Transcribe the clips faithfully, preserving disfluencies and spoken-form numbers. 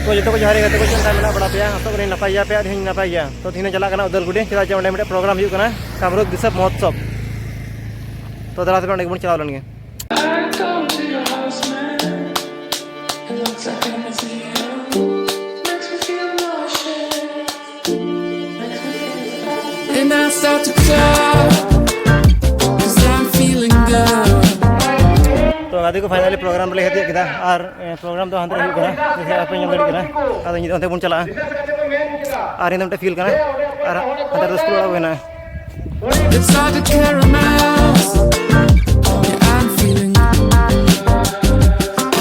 ᱛᱚ ᱡᱚᱛᱚ ᱠᱚ ᱡᱚᱦᱟᱨ ᱜᱮ ᱜᱟᱛᱮ ᱠᱚ, ᱪᱮᱫ ᱞᱮᱠᱟ ᱢᱮᱱᱟᱜ ᱵᱟᱲᱟ ᱯᱮᱭᱟ? ᱟᱥᱚᱜ ᱠᱟᱹᱱᱟᱹᱧ ᱱᱟᱯᱟᱭ ᱜᱮᱭᱟ ᱯᱮ ᱟᱨ ᱤᱧ ᱦᱚᱸᱧ ᱱᱟᱯᱟᱭ ᱜᱮᱭᱟ᱾ ᱛᱚ ᱛᱮᱦᱮᱧ ᱞᱮ ᱪᱟᱞᱟᱜ ᱠᱟᱱᱟ ᱩᱫᱟᱞᱜᱩᱰᱤ, ᱪᱮᱫᱟᱜ ᱡᱮ ᱚᱸᱰᱮ ᱢᱤᱫᱴᱮᱱ ᱯᱨᱳᱜᱨᱟᱢ ᱦᱩᱭᱩᱜ ᱠᱟᱱᱟ, ᱠᱟᱢᱨᱩᱯ ᱫᱤᱥᱚᱵ ᱢᱚᱦᱳᱛᱥᱚᱵ᱾ ᱛᱚ ᱫᱮᱞᱟ ᱛᱚᱵᱮ ᱚᱸᱰᱮ ᱜᱮᱵᱚᱱ ᱪᱟᱞᱟᱣ ᱞᱮᱱ ᱜᱮ᱾ And I start to cry, 'cause I'm feeling good. ᱛᱚ ᱜᱟᱛᱮ ᱠᱚ, finally program ᱨᱮᱞᱮ ᱦᱮᱡ ᱛᱤᱭᱳᱜ ᱠᱮᱫᱟ ᱟᱨ ᱯᱨᱳᱜᱨᱟᱢ ᱫᱚ ᱦᱟᱱᱛᱮ ᱨᱮ ᱦᱩᱭᱩᱜ ᱠᱟᱱᱟ, ᱡᱮᱭᱥᱮ ᱟᱯᱮ ᱧᱮᱞ ᱫᱟᱲᱮᱭᱟᱜ ᱠᱟᱱᱟ᱾ ᱟᱫᱚ ᱧᱤᱫᱟᱹ ᱚᱱᱛᱮ ᱵᱚᱱ ᱪᱟᱞᱟᱜᱼᱟ᱾ ᱟᱨ ᱧᱤᱫᱟᱹ ᱢᱤᱫᱴᱮᱱ ᱯᱷᱤᱞ ᱠᱟᱱᱟ, ᱟᱨ ᱦᱟᱱᱛᱮ ᱨᱮ ᱥᱠᱩᱞ ᱚᱲᱟᱜ ᱠᱚ ᱢᱮᱱᱟᱜᱼᱟ᱾ It's hard to care about. Yeah, I'm feeling.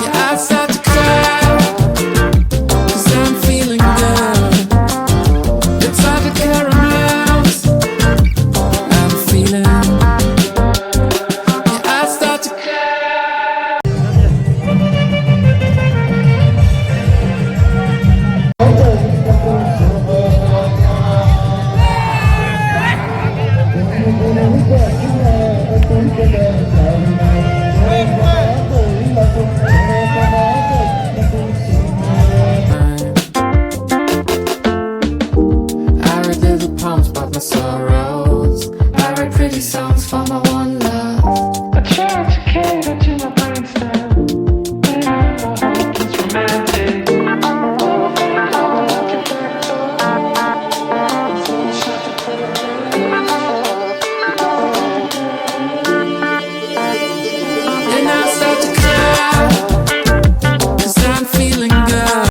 Yeah, I start to cry. 'Cause I'm feeling good. It's hard to care about. I'm feeling. Yeah, I start to I read little poems about my sorrows. I write pretty songs.